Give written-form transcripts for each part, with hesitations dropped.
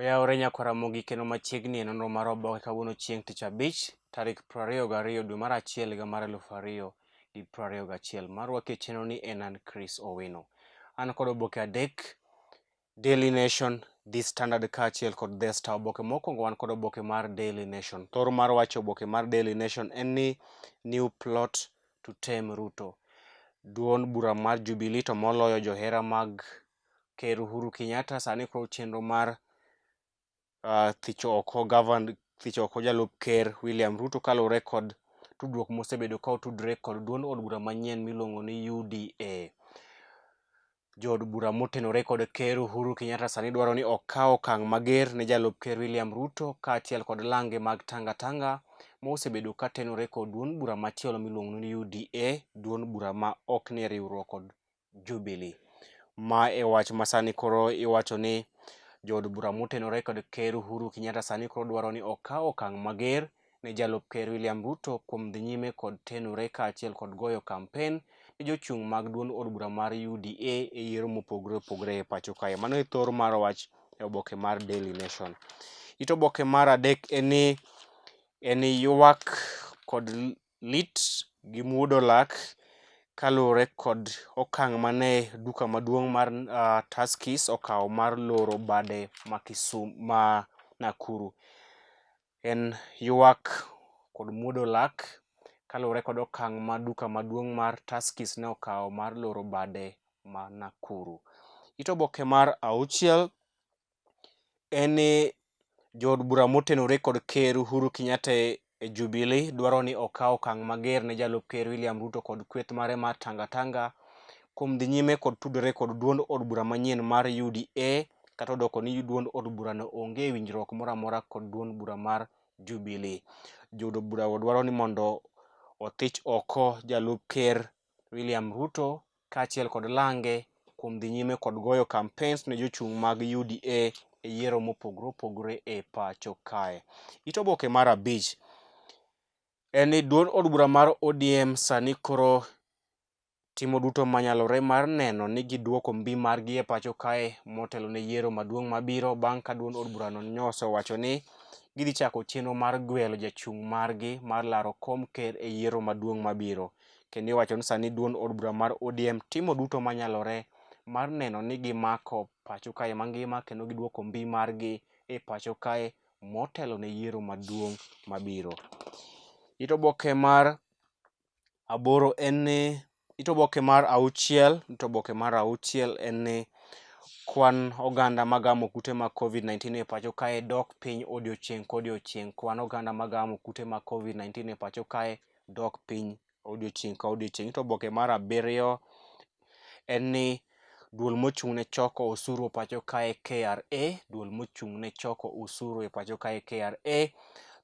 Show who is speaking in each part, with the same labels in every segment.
Speaker 1: Oyawore nyakwara mogik kendo machiegni e nonro mar oboke kawuono chieng' tich abich tarik 22 dwe mar achiel higa mar 2021. Marwaki e chenro ni en an Chris Owino. An kod oboke adek Daily Nation, The Standard kaachiel kod The Star. Oboke mokwongo wan kod oboke mar Daily Nation. Thor mar wacho oboke mar Daily Nation en ni new plot to tame Ruto. Duond bura mar Jubilee to moloyo johera mag Ker Uhuru Kenyatta sani koro chenro mar thicho oko gavan thicho oko jalup ker William Ruto kaluwore kod tudruok mosebedo ka otudre kod duond od bura manyien miluongo ni UDA. Jood bura motenore kod ker Uhuru Kenyatta sani dwaro ni okaw okang' mager ne jalup ker William Ruto kaachiel kod lange mag Tanga Tanga ma osebedo ka tenore kod duond bura machielo miluongo ni UDA, duond bura ma ok nie riwruok kod Jubilee. Ma e wach ma sani koro iwacho ni jood bura motenore kod ker Uhuru Kenyatta sani koro dwaro ni okaw okang' mager ne jalup ker William Ruto kuom dhi nyime kod tenore kaachiel kod goyo kampen ne jochung' mag duond od bura mar UDA e yiero mopogore opogore e pacho kae. Mano e thor mar wach e oboke mar Daily Nation. It oboke mar adek en ni en ywak kod lit gi muodo lak kaluwore kod okang' mane duka maduong' mar Tuskys okawo mar loro bade ma Kisumu ma Nakuru. En ywak kod muodo lak kaluwore kod okang' ma duka maduong' mar Tuskys ne okawo mar loro bade ma Nakuru. It oboke mar auchiel en ni jood bura motenore kod ker Uhuru Kenyatta e Jubilee dwaro ni okaw okang' mager ne jalup ker William Ruto kod kweth mare mar Tanga Tanga kuom dhi nyime kod tudore kod duond od bura manyien mar UDA kata odoko ni duond od burano onge e winjruok moro amora kod duond bura mar Jubilee. Jood bura go dwaro ni mondo othich oko jalup ker William Ruto kaachiel kod lange kuom dhi nyime kod goyo campaigns ne jochung' mag UDA e yiero mopogore opogore e pacho kae. It oboke mar abich en ni duond od bura mar ODM sani koro timo duto manyalore mar neno ni giduoko mbi margi e pacho kae motelo ne yiero maduong' mabiro bang' ka duond od burano nyosewacho ni gidhi chako chenro mar gwelo jachung' margi mar laro kom ker e yiero maduong' mabiro. Kendo iwacho ni sani duond od bura mar ODM timo duto manyalore mar neno ni gimako pacho kae mangima kendo giduoko mbi margi e pacho kae motelo ne yiero maduong' mabiro. It oboke mar aboro en ni it oboke mar auchiel it oboke mar auchiel en ni kwan oganda magamo kute mag COVID-19 e pacho kae dok piny odiochieng' kodiochieng'. Kwan oganda magamo kute mag COVID-19 e pacho kae dok piny odiochieng' ka odiochieng'. To oboke mar abiriyo en ni duol mochung' ne choko osuru e pacho kae KRA, duol mochung' ne choko osuru e pacho kae KRA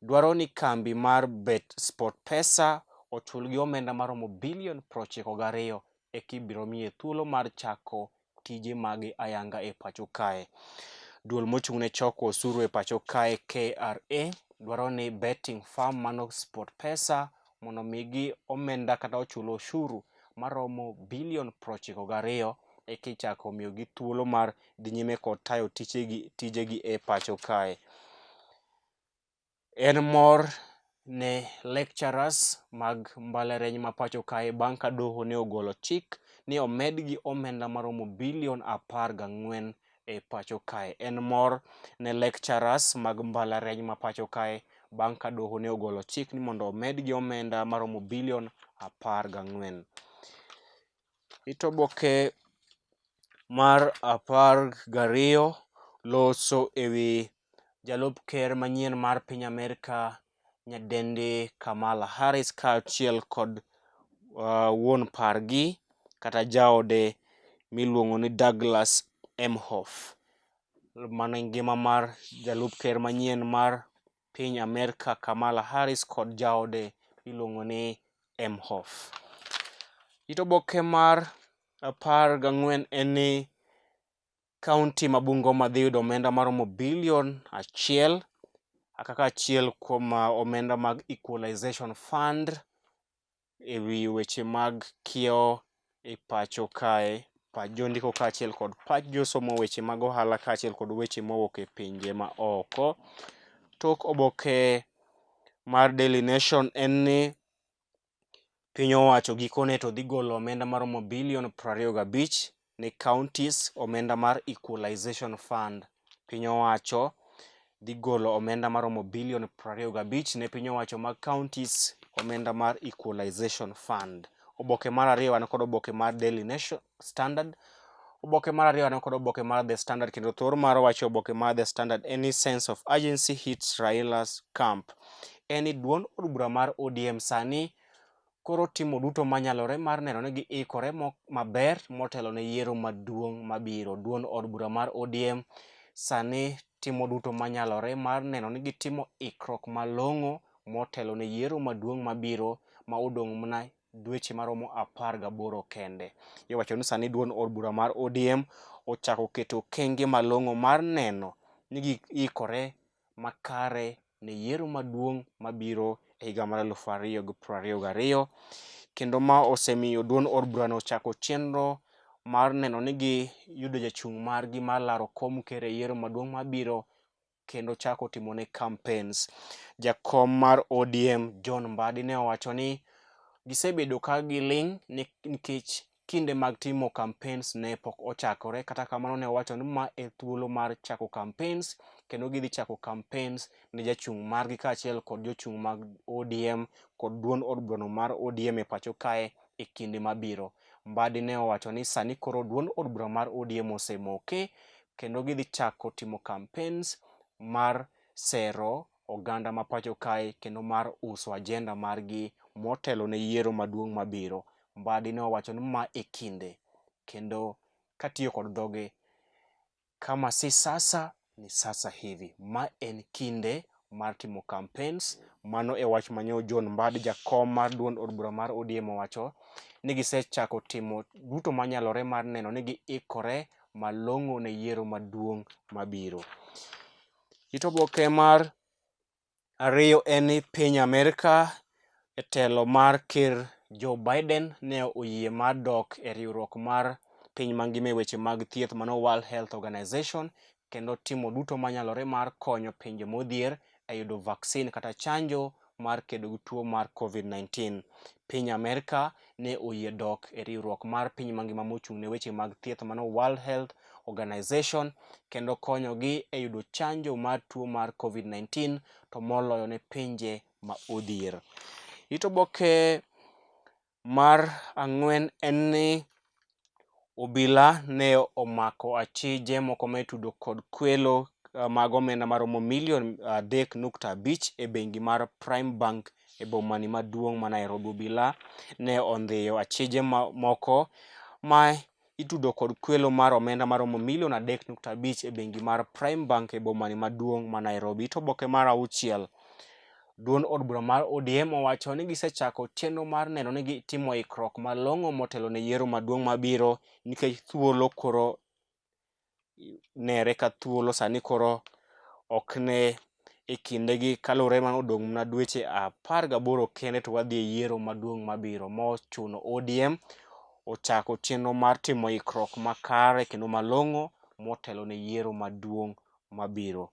Speaker 1: dwaro ni kambi mar Bet SportPesa ochulgi omenda maromo bilion 92 eka ibiro miye thuolo mar chako tije mage ayanga e pacho kae. Duol mochung' ne choko osuru e pacho kae KRA dwaro ni betting firm mano SportPesa mondo omigi omenda kata ochul oshuru maromo bilion 92 eka ichako miyogi thuolo mar dhi nyime kod tayo tijegi e pacho kae. En mor ne lecturers mag mbalariany ma pacho kae bang' ka doho ne ogolo chik ni omedgi omenda maromo bilion 14 e pacho kae. En mor ne lecturers mag mbalariany ma pacho kae bang' ka doho ne ogolo chik ni mondo omedgi omenda maromo bilion 14. It oboke mar 12 loso ewi jalup ker manyien mar piny Amerka nyadendi Kamala Harris kaachiel kod wuon pargi kata jaode miluongo ni Douglas Emhoff. Mano e ngima mar jalup ker manyien mar piny Amerka Kamala Harris kod jaode miluongo ni Emhoff. It oboke mar 14 en ni kaunti ma Bungoma dhi yudo omenda maromo bilion 1 kaka achiel kuom omenda mag Equalization Fund e wi weche mag kiewo e pacho kae. Pach jondiko kaachiel kod pach josomo weche mag ohala kaachiel kod weche mowuok e pinje ma oko. Tok oboke mar Daily Nation en ni piny owacho gikone to dhi golo omenda maromo bilion 25 ne counties, omenda mar Equalization Fund. Piny owacho dhi golo omenda maromo bilion 25 ne piny owacho mag counties, omenda mar Equalization Fund. Oboke mar ariyo wan kod oboke mar Daily Nation Standard. Oboke mar ariyo wan kod oboke mar The Standard kendo thor mar wacho oboke mar The Standard any sense of urgency hits Raila's camp. En ni duond od bura mar ODM sani koro timo duto manyalore mar neno ni giikore maber motelo ne yiero maduong' mabiro. Duond od bura mar ODM sani timo duto manyalore mar neno ni gitimo ikruok malong'o motelo ne yiero maduong' mabiro ma odong' mana dweche maromo 18 kende. Iwacho ni sani duond od bura mar ODM ochako keto okenge malong'o mar neno ni giikore makare ne yiero maduong' mabiro e higa mar 2022 kendo ma osemiyo duond od burano ochako chenro mar neno ni giyudo jachung' margi mar laro kom ker e yiero maduong' mabiro kendo chako timone campaigns. Jakom mar ODM John Mbadi ne owacho ni gisebedo ka giling' nikech kinde mag timo campaigns ne pok ochakore. Kata kamano ne owacho ni ma e thuolo mar chako campaigns kendo gidhi chako campaigns ne jachung' margi kaachiel kod jochung' mag ODM kod duond od burano mar ODM e pacho kae e kinde mabiro. Mbadi ne owacho ni sani koro duond od bura mar ODM osemoke kendo gidhi chako timo campaigns mar sero oganda ma pacho kae kendo mar uso agenda margi motelo ne yiero maduong' mabiro. Mbadi ne owacho ni ma e kinde kendo katiyo kod dhoge kama si sasa ni sasa hivi. Ma en kinde mar timo campaigns. Mano e wach manyo John Mbadi jakom mar duond od bura mar ODM owacho ni gisechako timo duto manyalore mar neno ni giikore malong'o ne yiero maduong' mabiro. It oboke mar ariyo en ni piny Amerka e telo mar ker Joe Biden ne oyie mar dok e riwruok mar piny mangima e weche mag thieth mano World Health Organization kendo timo duto manyalore mar konyo pinje modhier e yudo vaccine kata chanjo mar kedo gi tuo mar COVID-19. Piny Amerka ne oyie dok e riwruok mar piny mangima mochung' ne weche mag thieth mano World Health Organization kendo konyogi e yudo chanjo mar tuo mar COVID-19 to moloyo ne pinje ma odhier. It oboke mar ang'wen en ni obila ne omako achije moko ma itudo kod kwelo mag omenda maromo milion 3.5 e bengi mar Prime Bank e bomani maduong' ma Nairobi. Obila ne ondhiyo achije moko ma itudo kod kwelo mar omenda maromo milion 3.5 e bengi mar Prime Bank e bomani maduong' ma Nairobi. It oboke mar auchiel, duond od bura mar ODM owacho ni gisechako chenro mar neno ni gitimo ikruok malong'o motelo ne yiero maduong' mabiro nikech thuolo koro nere ka thuolo sani koro ok ne e kindegi kaluwore ma odong' mana dweche 18 kende to wadhi e yiero maduong' mabiro mochuno ODM ochako chenro mar timo ikruok makare kendo malong'o motelo ne yiero maduong' mabiro.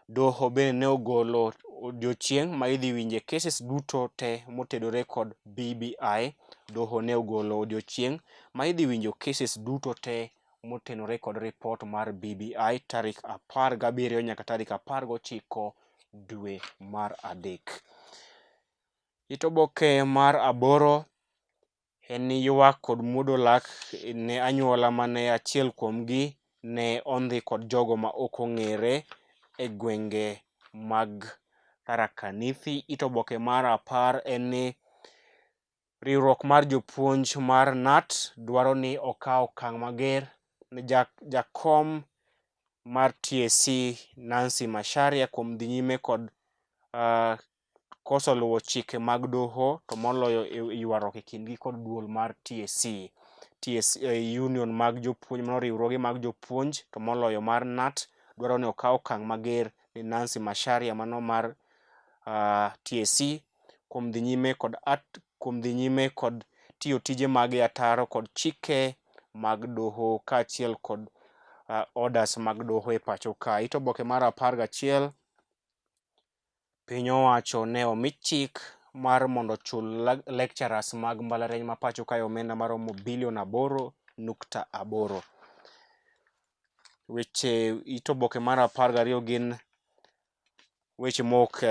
Speaker 1: Doho bende ne ogolo odiochieng' ma idhi winje cases duto te motedore kod BBI. Doho ne ogolo odiochieng' ma idhi winjo cases duto te motenore kod ripot mar BBI tarik 17 nyaka tarik 19 dwe mar adek. It oboke mar aboro en ni ywak kod muodo lak ne anyuola mane achiel kuomgi ne ondhi kod jogo ma ok ong'ere e gwenge mag Tharaka Nithi. It oboke mar 10 en ni riwruok mar jopuonj mar KNUT dwaro ni okaw okang' mager ne jakom mar TSC Nancy Macharia kuom dhi nyime kod koso luwo chike mag doho to moloyo e ywaruok e kindgi kod duol mar TSC. TSC union mag jopuonj mano riwruoge mag jopuonj to moloyo mar KNUT dwaro ni okaw okang' mager ne Nancy Macharia mano mar TSC kuom dhi nyime kod kuom dhi nyime kod tiyo tije mage ataro kod chike mag doho kaachiel kod orders mag doho e pacho ka. It oboke mar 11 piny owacho ne omi chik mar mondo ochul lecturers mag mbalariany ma pacho kae omenda maromo bilion 8.8. Weche it oboke mar 12 gin weche mok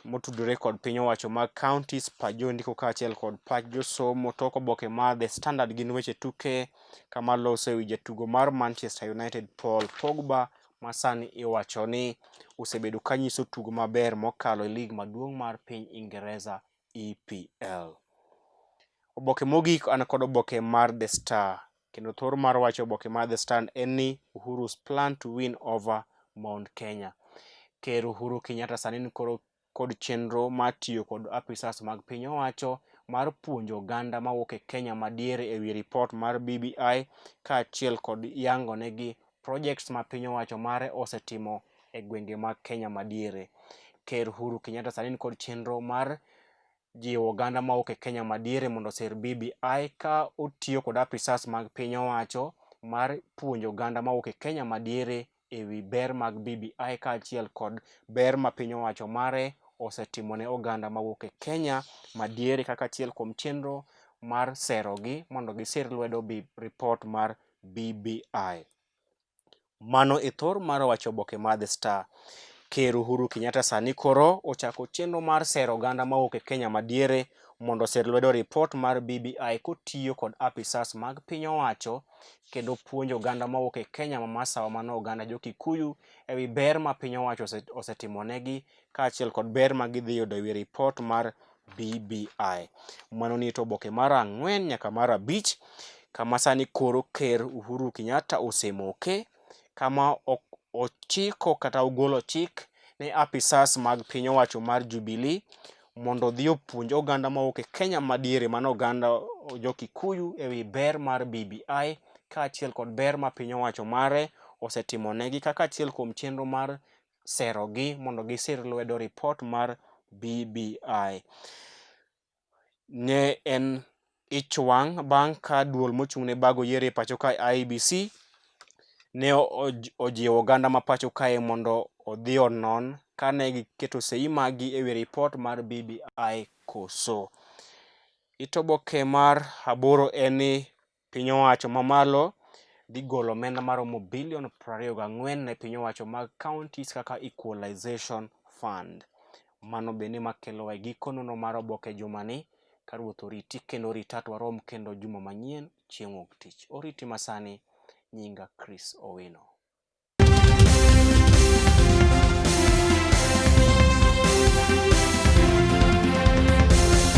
Speaker 1: motudore kod piny owacho mag counties, pach jondiko kaachiel kod pach josomo. Tok oboke mar The Standard gin weche tuke kama loso e wi jatugo mar Manchester United Paul Pogba ma sani iwacho ni osebedo kanyiso tugo maber mokalo e lig maduong' mar piny Ingereza EPL. Oboke mogik an kod oboke mar The Star kendo thor mar wacho oboke mar The Star en ni Uhuru's plan to win over Mount Kenya. Ker Uhuru Kenyatta sani ni koro kod chenro mar tiyo kod apisas mag piny owacho mar puonjo oganda mawuok e Kenya madiere e wi ripot mar BBI kaachiel kod yango negi projects ma piny owacho mare osetimo e gwenge mag Kenya madiere. Ker Uhuru Kenyatta sani ni kod chenro mar jiwo oganda mawuok e Kenya madiere mondo oser BBI ka otiyo kod apisas mag piny owacho mar puonjo oganda mawuok e Kenya madiere e wi ber mag BBI kaachiel kod ber ma piny owacho mare osetimo ne oganda mawuok e Kenya madiere kaka achiel kuom chenro mar serogi mondo gisir lwedo ripot mar BBI. Mano e thor mar wacho oboke mar The Star. Ker Uhuru Kenyatta sani koro ochako chenro mar sero oganda mawuok e Kenya madiere mondo oser lwedo ripot mar BBI kotiyo kod apisas mag piny owacho kendo puonjo oganda mawuok e Kenya ma masawa mano oganda jo Kikuyu e wi ber ma piny owacho osetimonegi kaachiel kod ber ma gidhi yudo e wi ripot mar BBI. Mano ni to oboke mar 4 nyaka mar 5 kama sani koro Ker Uhuru Kenyatta osemoke kama ochiko kata ogolo chik ne apisas mag piny owacho mar Jubilee mondo odhi opuonj oganda mawuok e Kenya madiere mano oganda jo Kikuyu e wi ber mar BBI kaachiel kod ber ma piny owacho mare osetimonegi kaka achiel kuom chenro mar serogi mondo gisir lwedo ripot mar BBI. Ne en ich wang' bang' ka duol mochung' ne bago yiero e pacho kae IEBC ne ojiwo oganda ma pacho kae mondo odhi onon kane giketo sei maggi e wi ripot mar BBI koso. It oboke mar 8 en ni piny owacho mamalo dhi golo omenda maromo bilion 24 ne piny owacho mag counties kaka Equalization Fund. Mano bende makelowa e giko nonro mar oboke jumani. Ka Ruoth oriti kendo orita to warom kendo juma manyien chieng' wuok tich. Oriti masani, nyinga Chris Owino.